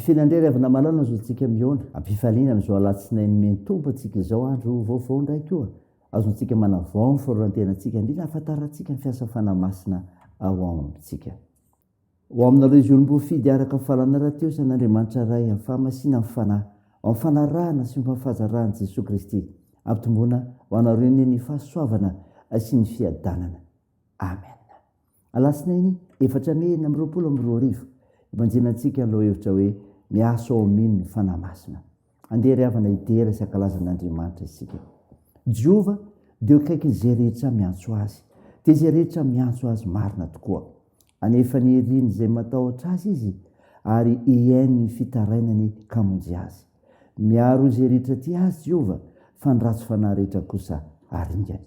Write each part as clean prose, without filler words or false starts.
Ampifaliana indray ry havana malala ny zontsika mihaona. Ampifaliana amin'izao alatsinainy miantombo antsika izao andro vaovao indray koa. Azontsika manavao ny faroran-tenantsika indrindra ahafantarantsika ny fiasan'ny Fanahy Masina ao amintsika. Ho aminareo izay olom-boafidy araka ny fahalalana rahateo sy an'Andriamanitra Ray amin'ny fahamasinan'ny Fanahy, ao amin'ny fanarahana sy ny fahazarahan'i Jesoa Kristy. Ampitomboina ho anareo anie ny fahasoavana sy ny fiadanana. Amen. Alatsinainy efatra mey 2026, ibanjinantsika ny lohahevitra hoe Miasa ao Amino ny Fanahy Masina. Andeha ry havana hidera sy hankalaza an'Andriamanitra isika. Jehovah dia eo akaikin'izay rehetra miantso Azy, dia izay rehetra miantso Azy marina tokoa. Anefa ny herin'izay matahotra Azy Izy, ary hihaino ny fitarainany ka hamonjy azy. Miaro izay rehetra tia Azy Jehovah, fa ny ratsy fanahy rehetra kosa aringany.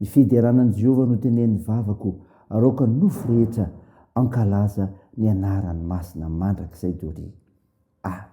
Ny fiderana an'i Jehovah no tenenin'ny vavako, ary aoka ny nofo rehetra hankalaza ny anarany masina mandrakizay doria. Amen.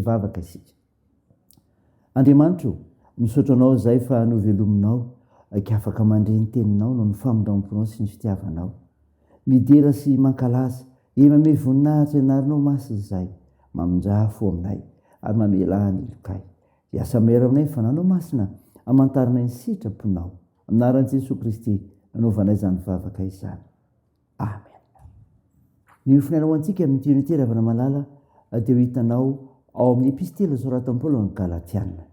Hivavaka isika. Andriamanitra o, misaotra Anao izahay fa novelominao ka afaka mandre ny Teninao noho ny famindramponao sy ny fitiavanao. Midera sy mankalaza, e mamehy voninahitra ny anaranao masina izahay. Mamindrà fo aminay ary mamelà ny helokay. Hiasa mahery aminay ny Fananao Masina hamantaranay ny sitraponao. Amin'ny anaran'i Jesoa Kristy nanaovanay izany vavaka izany. Amen. Ny hofonaina ho antsika amin'ity unité ry havana malala dia ho hitanao ao amin'ny epistily nosoratan'i Paoly ho an'ny Galatiana.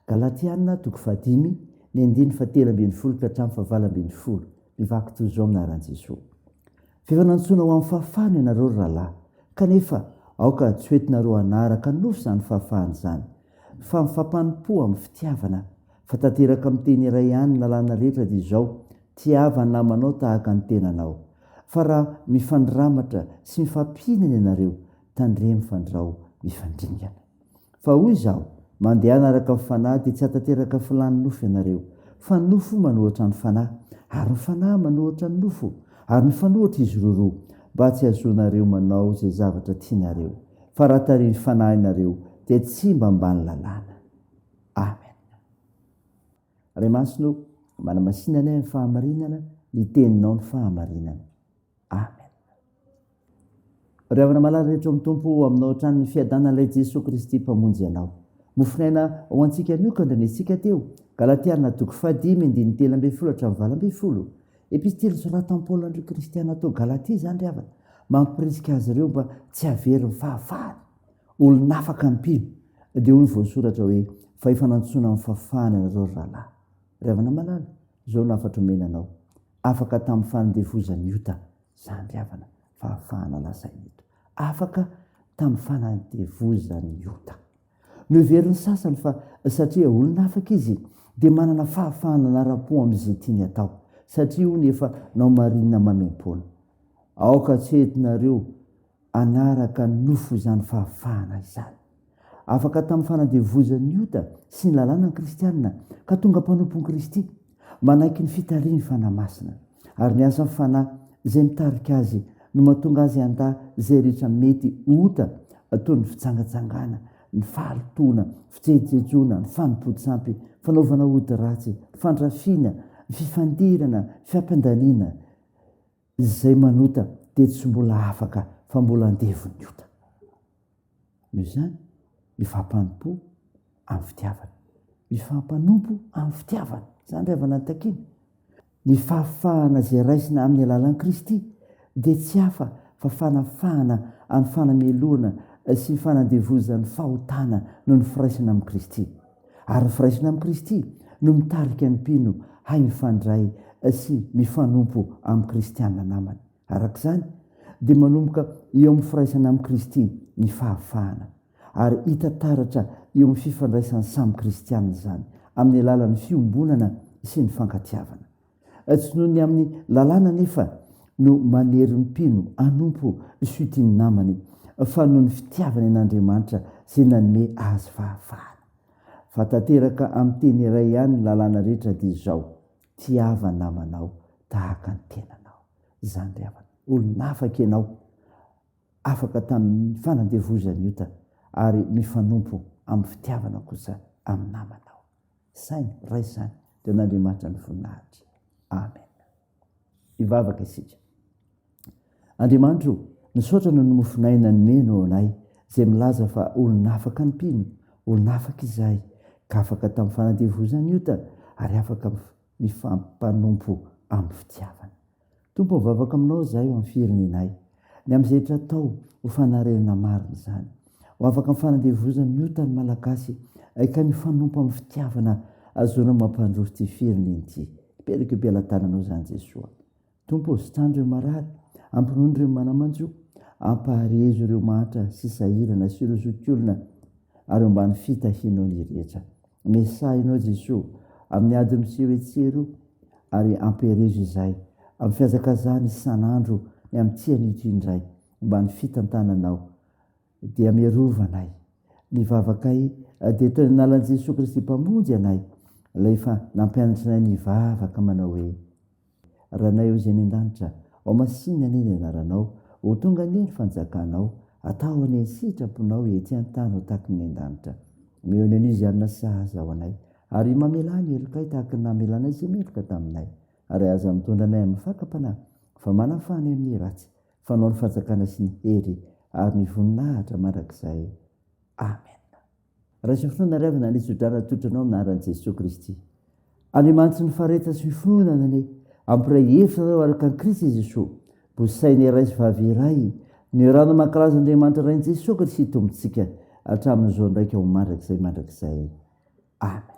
Galatiana toko fahadimy, ny andininy fahatelo ambin'ny folo ka hatramin'ny fahavalo ambin'ny folo. Mivaky toy izao amin'ny anaran'i Jesoa. F'efa nantsoina ho amin'ny fahafahana ianareo ry rahalahy, kanefa aoka tsy hoentinareo hanaraka nofo izany fahafahana izany, fa mifampanompoa amin'ny fitiavana. Fa tanteraka amin'ny teny iray ihany ny lalàna rehetra dia izao, Tiava ny namanao tahaka ny tenanao. Fa raha mifandramatra sy mifampihinana ianareo, tandremo fandrao mifandringana. Fa hoy izaho, Mandehana araka ny Fanahy dia tsy hahatanteraka filàn'ny nofo ianareo. Fa ny nofo manohitra ny Fanahy, ary ny Fanahy manohitra ny nofo, ary mifanohitra izy roroa, mba tsy hahazoanareo manao izay zavatra tianareo. Fa raha tarihin'ny Fanahy ianareo, dia tsy mba ambany lalàna. Amen. Ray Masina ô, manamasina anay amin'ny fahamarinana, ny Teninao ny fahamarinana. Amen. Ry havana malala rehetra ao amin'ny Tompo, ho aminao hatrany ny fiadanan'ilay Jesoa Kristy Mpamonjy anao. Mofon'aina ho antsika anio ka andrenesintsika teo, Galatiana toko fahadimy andininy 13 hatramin'ny 18. Epistily nosoratan'i Paoly an'ireo kristiana tao Galatia izany ry havana, mampirisika azy ireo mba tsy hahavery ny fahafahany. Olon'afaka ny mpino, dia hoy ny voasoratra hoe, Fa efa nantsoina amin'ny fahafahana ianareo ry rahalahy. Ry havana malala, izao no hafatra omena anao, Afaka tamin'ny fanandevozan'ny ota, izany ry havana, fahafahana lazaina eto. Afaka tamin'ny fanandevozan'ny ota. Noheverin'ny sasany fa satria olona afaka izy dia manana fahafahana hanara-po amin'izay tiany atao, satria hono efa naomarinina maimaimpoana. Aoka tsy entinareo hanaraka ny nofo izany fahafahana izany. Afaka tamin'ny fanandevozan'ny ota sy ny lalàna ny kristiana ka tonga mpanompon'i Kristy, manaiky ny fitarihin'ny Fanahy Masina. Ary ny asan'ny Fanahy izay mitarika azy no mahatonga azy handà izay rehetra mety ho ota toy ny fijangajangana, ny fahalotoana, fijejojejoana, ny fanompoan-tsampy, fanaovana ody ratsy, fandrafiana, ny fifandirana, fiampandaniana. Izay manota dia tsy mbola afaka fa mbola andevon'ny ota. Noho izany, mifampanompo amin'ny fitiavana. Mifampanompo amin'ny fitiavana. Izany ry havana ny takiana. Ny fahafahana izay raisina amin'ny alalan'i Kristy dia tsy hafa fa fanafahana amin'ny fanamelohana sy fanandevozan'ny fahotana noho ny firaisana amin'i Kristy. Ary ny firaisana amin'i Kristy no mitarika ny mpino hay mifandray sy mifanompo amin'ny kristiana namany. Araka izany, dia manomboka eo amin'ny firaisana amin'i Kristy ny fahafahana, ary hita taratra eo amin'ny fifandraisan'ny samy kristiana izany, amin'ny alalan'ny fiombonana sy ny fankatiavana. Tsy noho ny amin'ny lalàna anefa no manery ny mpino hanompo sy ho tia ny namany, fa noho ny fitiavany an'Andriamanitra izay nanome azy fahafahana. Fa tanteraka amin'ny teny iray ihany ny lalàna rehetra dia izao, Tiava ny namanao tahaka ny tenanao. Izany ry havana. Olon'afaka ianao, afaka tamin'ny fanandevozan'ny ota ary mifanompo amin'ny fitiavana kosa amin'ny namanao. Saino, raiso izany, dia an'Andriamanitra ny voninahitra. Amen. Hivavaka isika. Andriamanitra o, misaotra noho ny mofon'aina nomeno anay, izay milaza fa olon'afaka ny mpino, olon'afaka izahay, ka afaka tamin'ny fanandevozan'ny ota ary afaka mifampanompo amin'ny fitiavana. Tompo mivavaka aminao izahay ho amin'ny firenenay, ny amin'izay rehetra atao ho fanarenana marina izany. Ho afaka amin'ny fanandevozan'ny ota ny Malagasy, ka mifanompo amin'ny fitiavana ahazoana mampandroso ity firenena ity. Mipetraka eo am-pelatananao izany Jesoa. Tompo ô, sitrano ireo marary, ampinono ireo mana-manjo, ampaharezo ireo mahantra sy sahirana sy ireo zokiolona, ary eo ambany fitahianao ny rehetra. Mesaha ianao Jesoa amin'ny ady miseho etsy sy eroa, ary ampiherezo izahay amin'ny fihazakazahana isan'andro ny amin'ity anio ity indray, ambany fitantananao dia miarova anay. Ny vavakay dia toy ny nalan'i Jesoa Kristy Mpamonjy anay, ilay efa nampianatra anay nivavaka manao hoe, Ranay ao izay any an-danitra, ao masinina anie ny anaranao, ho tonga anie ny fanjakanao, Atao anie ny sitraponao ety an-tany ho tahaky ny an-danitra. Omeo ny anio izay hanina sahaza ho anay, ary mamelà ny helokay tahaka ny namelanay izay meloka taminay. Ary aza mitondra anay amin'ny fakam-panahy, fa manafaha anay amin'ny ratsy, fa anao ny fanjakana sy ny hery ary ny voninahitra mandrakizay. Amena. Raiso ny finoana ry havana ny tsodrano atolotra anao amin'ny anaran'i Jesoa Kristy. Andriamanitry ny faharetana sy ny finoana anie hampiray hevitra anareo araka an'i Kristy Jesoa. Bosaina iray sy vavy iray ny rano mankalaza Andriamanitra Rain'i Jesoa Kristy Tompontsika hatramin'izao ndraika ho mandrakizay mandrakizay. Amen.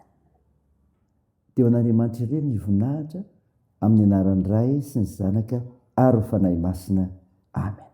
Dia ho an'Andriamanitra irery ny voninahitra amin'ny anaran'ny Ray sy ny Zanaka ary ny Fanahy Masina. Amen.